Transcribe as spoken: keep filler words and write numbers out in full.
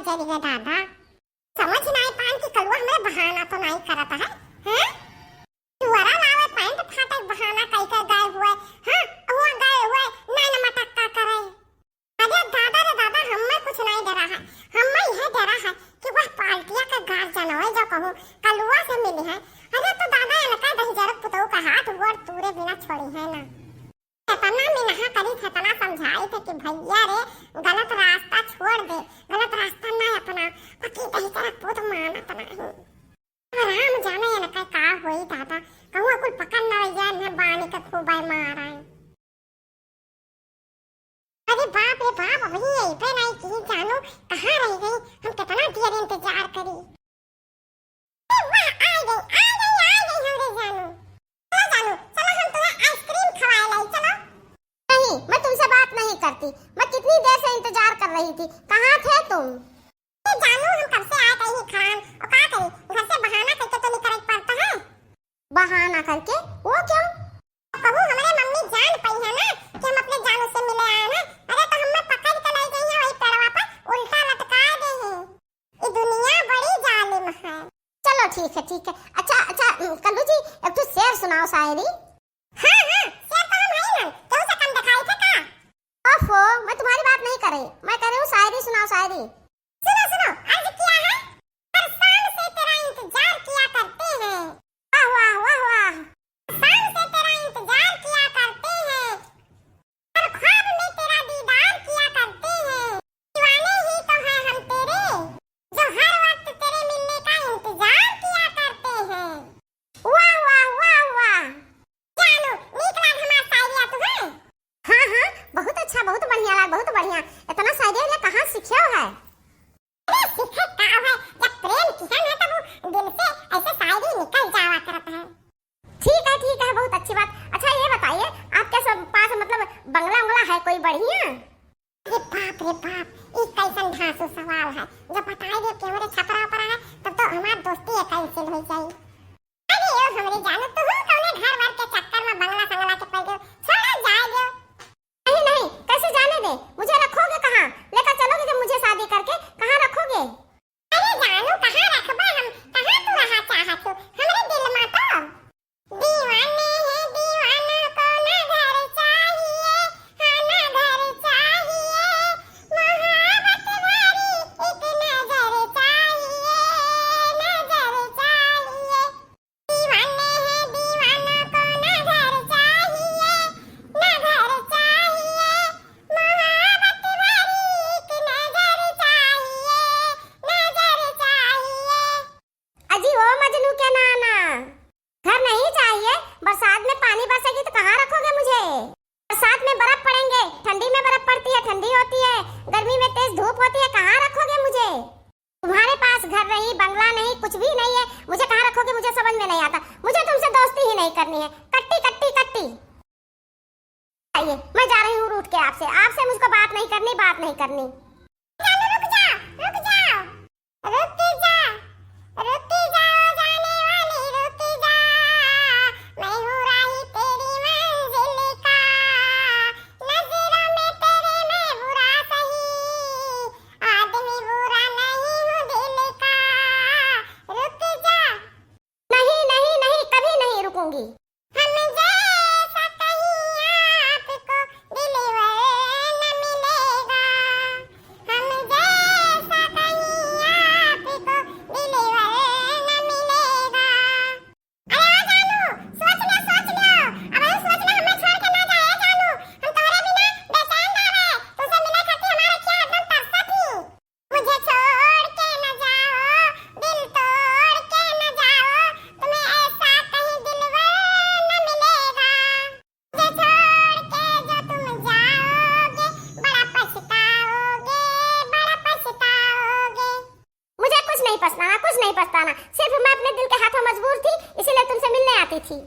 चली रे दादा, समझ नाई पान कि कलुआ हमरे बहाना तो नाई करत है, हैं? टुअरा लावे पैंट फाटे बहाना कई के गए हुए, हाँ, हुआ गए हुए, नैन मटक्का करे। अरे दादा रे दादा, हम्मे कुछ नाई डरा है, हम्मे यह डरा है कि वह पार्टिया के गार्जियन होए जो कहूँ कलुआ से मिली है। अरे तो दादा इनका दहिजर पुतोह का हाथ गोड़ तूरे बिना छोड़ी है ना। इतना मिनहा करी थे, इतना समझाई थे कि भैया रे, गलत रास्ता छोड़ दे, गलत रास्ता ना अपना, बाकी दहिजर पुत मानत नहीं। राम जाने इनका का होई दादा, कहूँ कुल पकड़ न रही जाए, इन्हें बानी के खूब मारा है। अरे बाप रे बाप, अभी यही पे नहीं की जानू कहाँ रह गई, हम कितना देर इंतजार करी। अरे वाह, आ गई, आ गई, आ गई हमरे जानू। चलो जानू, चलो हम तुम्हें आइसक्रीम खवाए लाई, चलो। नहीं, मैं तुमसे बात नहीं करती, मैं कितनी देर से इंतजार कर रही थी, कहाँ थे तुम? ए जानू, हम कब से आए कहीं खान, और का करी, घर से बहाना करके तो निकल पड़ता है। बहाना करके? वो क्यों? कहूँ हमरे मम्मी जान पाई है ना कि हम अपने जानू से मिले आए ना, अरे तो हमें पकड़ के ले गई है वही पेड़वा पर उल्टा लटका दे हैं। ये दुनिया बड़ी जालिम है। चलो ठीक है, ठीक है। अच्छा, अच्छा, कल्लू जी, एक ठो शेर सुनाओ, शायरी। हाँ, हाँ, शेर तो हम हई ना, केहू से कम दिखाई थे का? ओफो, मैं तुम्हारी बात नहीं कर रही, मैं कह रही हूँ शायरी सुनाओ, शायरी। सुनो, सुनो, अर्ज किया है, हर शाम से तेरा इंतजार किया करते हैं। वाह, वाह, वाह, वाह। हर शाम से तेरा इंतजार किया करते हैं, हर ख्वाब में तेरा दीदार किया करते हैं। दीवाने ही तो हैं हम तेरे, जो हर वक्त तेरे मिलने का इंतजार किया करते हैं। वाह, वाह, वाह, वाह। जानू, नीक लाग हमार शायरिया तुम्हें? हाँ, हाँ, बहुत अच्छा, बहुत बढ़िया लाग, बहुत बढ़िया। इतना शायरी वाला कहाँ सीखे हो है? अरे सीखे का है, जब प्रेम किया ना तब वो दिल से ऐसे शायरी निकल जावा करत है। ठीक है, ठीक है, बहुत अच्छी बात। अच्छा ये बताइए, आपके सब पास मतलब बंगला उंगला है कोई बढ़िया? अरे बाप रे बाप, ई कैसन धांसू सवाल है? जब बताए दे कि हमरे छपरा पर है, तब तो हमार दोस्ती है cancel हो जाई। अरे ओ हमरे जानू, तू हम कौने घर वर के चक्कर में बंगला संगला के पड़ गयो? छोड़ा जाए दो। नहीं, नहीं, कैसे जाने दे? मुझे रखोगे कहाँ? लेकर चलोगे जब मुझे शादी करके, कहाँ रखोगे? अरे जानू, कहाँ रखबा हम? कहाँ तू रहा चाहत हो? हमरे दिल में तो। दीवाने हैं दीवानों को ना घर चाहिए, हाँ ना घर चाहिए, मोहब्बत भरी एक नजर चाहिए, नजर चाहिए। दीवाने हैं दीवानों को ना घर चाहिए, ना घर चाहिए, मोहब्बत भरी एक नजर चाहिए, नजर चाहिए। अजी ओ मजनू के नाना, घर नहीं चाहिए, बरसात में पानी बरसेगी तो कहाँ रखोगे मुझे? बरसात में बर्फ पड़ेंगे, ठंडी में बर्फ पड़ती है, ठंडी होती है, गर्मी में तेज धूप होती है, कहाँ रखोगे मुझे? तुम्हारे पास घर नहीं, बंगला नहीं, कुछ भी नहीं है, मुझे कहाँ रखोगे, मुझे समझ में नहीं आता, मुझे तुमसे दोस्ती ही नहीं करनी है, कट्टी, कट्टी, कट्टी। आइए, मैं जा रही हूँ रूठ के आपसे, आपसे मुझको बात नहीं करनी, बात नहीं करनी। जानू रुक जा, रुक जा। रुक जा, रुक जा, जाने वाली रुक जा। मैं हूँ राही तेरी मंजिल का। नजरों में तेरे मैं बुरा सही, आदमी बुरा नहीं हूँ दिल का। रुक जा। नहीं, नहीं, नहीं, कभी नहीं रुकूंगी। हम जैसा कहीं आपको दिलबर न मिलेगा, हम जैसा कहीं आपको दिलबर न मिलेगा। अरे ओ जानू, सोच ले, सोच ले, अब हम सोच ले, हमें छोड़ के ना जाए जानू, हम तोहरे बिना बेचैन बावे, तुझसे मिले खातिर हमारा क्या एकदम तरसत ही। मुझे छोड़ के न जाओ, दिल तोड़ के न जाओ, तुम्हें ऐसा कहीं दिलबर न मिलेगा। मुझे छोड़ के जो तुम जाओगे, बड़ा पछताओगे, बड़ा पछताओगे। मुझे कुछ नहीं पछताना, कुछ नहीं पछताना, सिर्फ मैं अपने दिल के हाथों मजबूर थी, इसीलिए तुमसे मिलने आती थी।